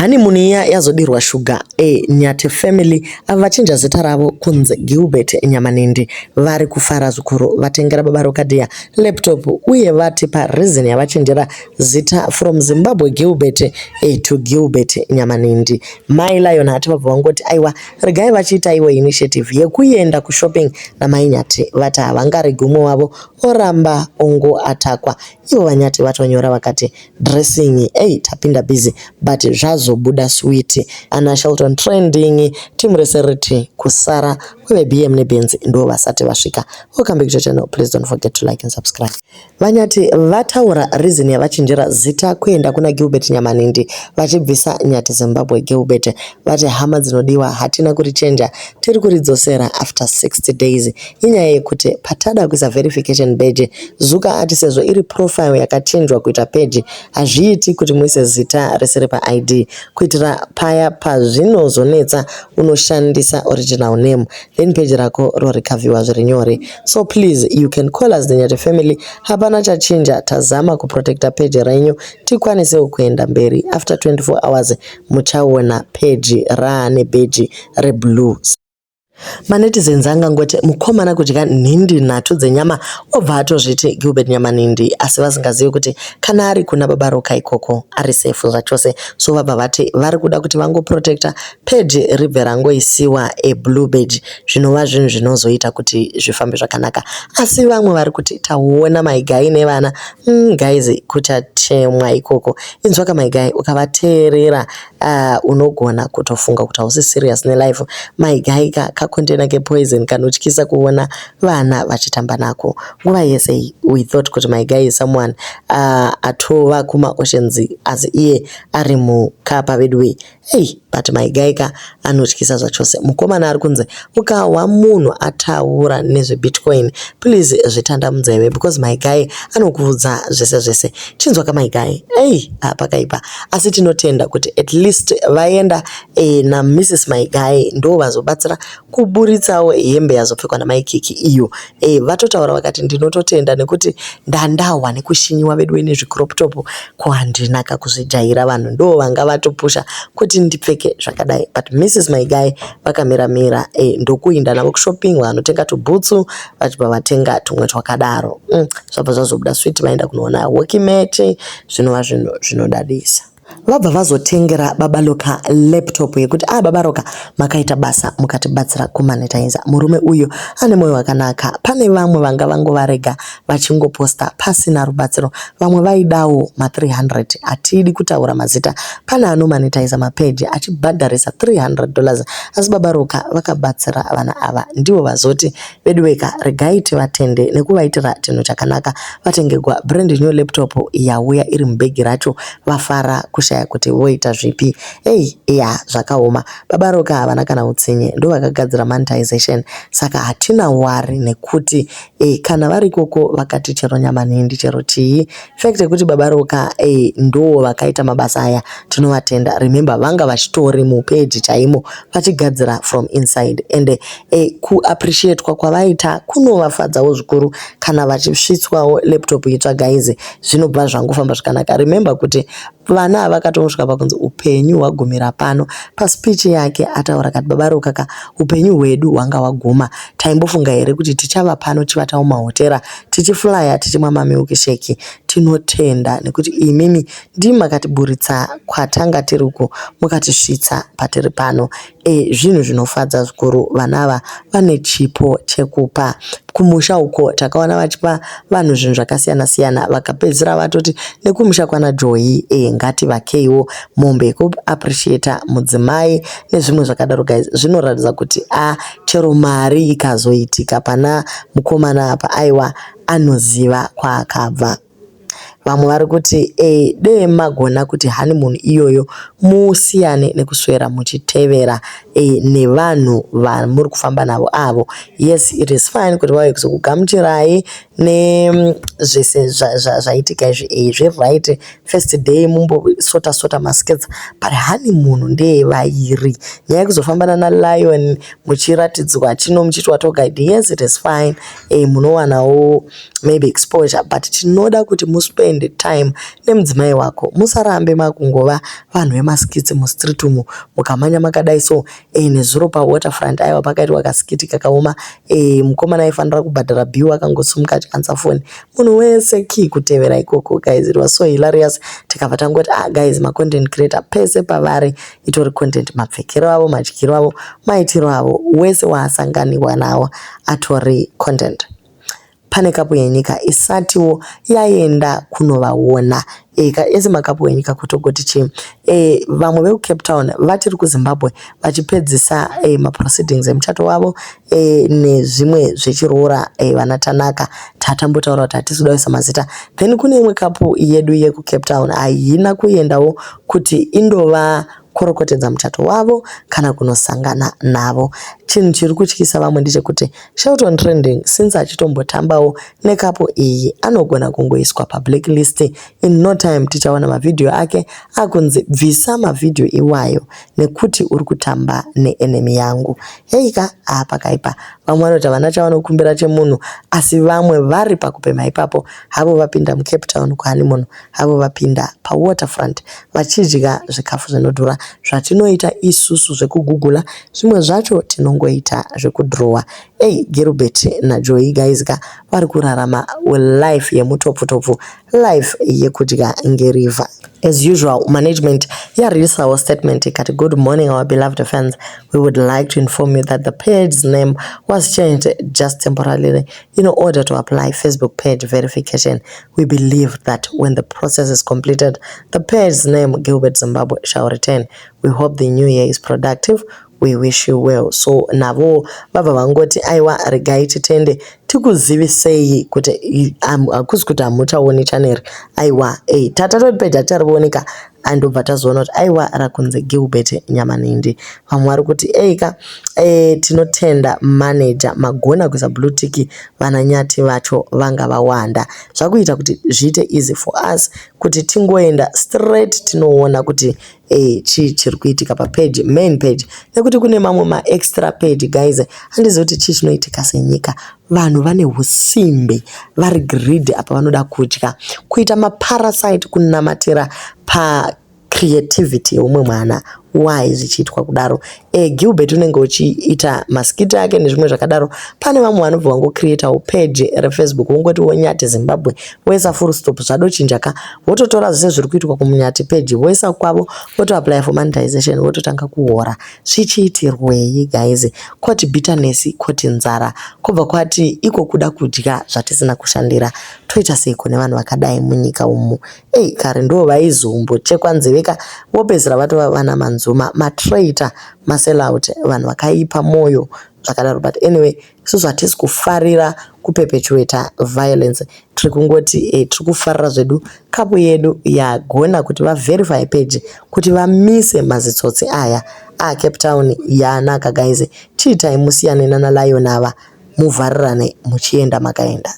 Honeymoon iya yazodirwa shuga. Nyati family ava vachinja zita ravo kunzi Gilbert Nyamanindi. Vari kufara zvikuru, vatengera baba Rokadhiya laptop uye vatipa reason yavachinjira zita from Zimbabwe Gilbert to Gilbert Nyamanindi. Mai Lionheart vabva vangoti aiwa, regai vachiita iwo initiative yekuenda kushopping namai Nyati. Vati havangaregi umwe wavo oramba ongoatakwa. Ivo vaNyati vatonyora vakati dressing, ei, tapinda busy, but zvazobuda sweet. Ana Shelton trending, team rese riti kusara kweveBM neBenz ndo vasati vasvika. Welcome back to channel, please don't forget to like and subscribe. VaNyati vataura reason yavachinjira zita kuenda kuna Gilbert Nyamanindi, vachibvisa Nyati Zimbabwe Gilbert. Vati hama dzinodiwa, hatina kurichenja, tiri kuridzosera after 60 days. Inyaya yekuti patada kuisa verification badge, Zuka ati sezvo iri profile yakachinjwa kuita page, hazviiti kuti muise zita risiri paID, kuitira paya pazvinozonetsa unoshandisa original name, then page rako rorecoverwa zviri nyore. So please, you can call us the Nyati family. Hapana chachinja, tazama kuprotecta page renyu tikwanisewo kuenda mberi. After 24 hours muchaona page raane badge reblue. Manetizens angangoti mukomana kudya nhindi nhatu dzenyama obva atozviti Gilbert Nyamanindi, asi vasingazivi kuti kana ari kuna baba Roka ikoko ari safe zvachose. So vabva vati vari kuda kuti vangoprotecta page, ribve rangoisiwa eblue badge, zvinova zvinhu zvinozoita kuti zvifambe zvakanaka. Asi vamwe vari kuti tauona maigai nevana. Guys, kuchatemwa ikoko. Inzwaka, maigai ukavateerera, unogona kutofunga kuti hausi serious nelife. Maigai ka kacontainer kepoison kanotyisa kuona vana vachitamba nako nguva yese. We thought kuti my guy is someone atova kumaoceans, asi iye ari mukapa veduwe. Ei, but my guy ka anotyisa zvachose. Mukomana ari kunze, ukahwa munhu ataura nezvebitcoin, please zvitanda munzeve, because my guy anokuudza zvese zvese. Chinzwa ka my guy, ei, pakaipa. Asi tinotenda kuti at least vaenda naMrs my guy, ndo vazobatsira kuburitsawo hembe yazopfekwa namaikiki iyo. Vatotaura vakati ndinototenda nekuti ndandahwa nekushinyiwa vedu nezvicrop top, ko handinaka kuzvijaira, vanhu ndo vanga vatopusha kuti ndipfeke zvakadai. But Mrs my guy vakamiramira, ndokuinda navo kushopping, vanotenga tubhutsu, vachibva vatenga tumwe twakadaro. Zvabva zvazobuda sweet, vaenda kunoona hockey match, zvinova zvinhu zvinodadisa. Vabva vazotengera baba Loka laptop yekuti a baba Roka, makaita basa mukatibatsira kumonetiza. Murume uyu ane mwoyo wakanaka. Pane vamwe vanga vangovarega vachingoposta pasina rubatsiro, vamwe vaidawo ma300. Hatidi kutaura mazita, pane anomonetiza mapeji achibhadharisa $300, asi baba Roka vakabatsira vana ava. Ndivo vazoti veduweka, regai tivatende nekuvaitira chinhu chakanaka. Vatengegwa brand new laptop, yauya iri mubhegi racho. Vafara kushaya kuti voita zvipi. Ei, ya, zvakaoma. Baba Roka havana kana utsinye, ndo vakagadzira monetization, saka hatina worry nekuti kana vari ikoko vakati chero nyama nhindi, chero chii. Fact yekuti baba Roka ndo vakaita mabasa aya, tinovatenda. Remember, vanga vachitori mupeji chaimo vachigadzira from inside, and kuappreciatwa kwavaita kunovafadzawo zvikuru kana vachisvitswawo laptop itsva. Guys, zvinobva zvangofamba zvakanaka. Remember kuti vana ava vakatosvika pakunzi upenyu hwagumira pano. Paspeech yake ataura kati baba Roka ka, upenyu hwedu hwanga hwaguma. Taimbofunga here kuti tichava pano chivata mumahotera, tichiflya, tichimwa mamilkshake? Tinotenda nekuti imimi ndimi makatiburitsa kwatanga tiri uko, mukatisvitsa patiri pano. Zvinhu zvinofadza zvikuru. Vana ava vane chipo chekupa. Kumusha uko takaona vachipa vanhu zvinhu zvakasiyana siyana, vakapedzisira vatoti nekumusha kwana Joy ngativakeiwo mombe yekuappreciata mudzimai nezvimwe zvakadaro. Guys, zvinoratidza kuti a chero mari ikazoitika pana mukomana apa, aiwa, anoziva kwaakabva. Vamwe vari kuti dee magona kuti honeymoon iyoyo musiyane nekuswera muchitevera nevanhu vamuri kufamba navo avo. Yes, it is fine kuti vauye kuzokugamuchirai nezvese zvaitika izvi, zveright, first day mumbosota sota maskirts, but honeymoon ndeyevairi. Nyaya yekuzofamba nana Lion muchiratidzwa chino, muchiitwa tour guide, yes, it is fine, munowanawo maybe exposure, but tinoda kuti muspende Spend time nemudzimai wako. Musarambe makungova vanhu vemaskits mustreet umu mukamhanya makadai so. Nezuro pawaterfront aiwa pakaitwa kaskit kakaoma. Mukomana aifanira kubhadhara bill akangosimuka achiansa foni. Munhu wese key kutevera ikoko guys. It was so hilarious. Tikabva tangoti ah guys, macontent creator pese pavari itori content. Mapfekero avo, madyiro avo, maitiro avo, wese waasanganiwa nawo atori content. Pane couple yenyika isatiwo yaenda kunovaona eka ese macouple enyika kutogoti chii. Vamwe vekuCape Town vatiri kuZimbabwe vachipedzisa maproceedings emuchato wavo nezvimwe zvechiroora. Vana Tanaka tatambotaura kuti hatisi kuda kuisa mazita. Then kune imwe couple yedu yekuCape Town haina kuendawo kuti indova korokotedza muchato wavo kana kunosangana navo. Chinhu chiri kutyisa vamwe ndechekuti Shelton Trending, since achitombotambawo necouple iyi, anogona kungoiswa pablacklist in no time. Tichaona mavhidhiyo ake akunzi bvisa mavhidhiyo iwayo nekuti uri kutamba neenemy yangu. Heika, apakaipa. Vamwe vanoti havana chavanokumbira chemunhu, asi vamwe vari pakupema ipapo havo vapinda muCape Town kuhoneymoon, havo vapinda pawaterfront vachidya zvikafu zvinodhura. Zvatinoita isusu zvekugugula, zvimwe zvacho tinongoita zvekudhirowa. Ei, Gilbert naJoy guys ka vari kurarama life yemutopfutopfu, life yekudya ngerivha. As usual, management yareleasawo statement ikati, "Good morning, our beloved fans. We would like to inform you that the page's name was changed just temporarily in order to apply Facebook page verification. We believe that when the process is completed, the page's name, Gilbert Zimbabwe, shall return. We hope the new year is productive. We wish you well." So navo vabva vangoti aiwa, regai titende tikuzivisei kuti hakusi kuti hamuchaoni channel. Aiwa, ei, tatatoti page haticharivooneka, andobva tazoona kuti aiwa, rakunzi Gilbert Nyamanindi. Vamwe vari kuti eika, tinotenda manager, magona kuisa blue tick. Vana Nyati vacho vanga vawanda, zvakuita kuti zviite easy for us kuti tingoenda straight tinoona kuti chii chiri kuitika papage, main page, nekuti kune mamwe maextra page. Guys, handizivi kuti chii chinoitika senyika. Vanhu vane usimbe, vari greedy apa, vanoda kudya, kuita maparasite, kunamatira pacreativity yeumwe mwana. Why zvichiitwa kudaro? Gilbert unenge uchiita maskits ake nezvimwe zvakadaro. Pane vamwe vanobva vangocreatawo page reFacebook, vongoti woNyati Zimbabwe, voisa full stop, zvadochinja ka, vototora zvese zviri kuitwa kumuNyati page voisa kwavo, votoapply for monetization, vototanga kuhora. Zvichiitirwei guys? Kwoti bitterness, kwoti nzara, kwobva kwati iko kuda kudya zvatisina kushandira. Toita seiko nevanhu vakadai munyika umu? Ei, kare ndo vaizombochekwa nzeve ka, vopedzisira vatova vana manzuma, matraitor, masellout, vanhu vakaipa mwoyo zvakadaro. But anyway, isusu hatisi kufarira kuperpetuata violence. Tiri kungoti tiri kufarira zvedu couple yedu yagona kuti vaverify page kuti vamise mazitsotsi aya aCape Town. Yanaka guys, chiitai musiyane nana Lion ava, muvharirane muchienda makaenda.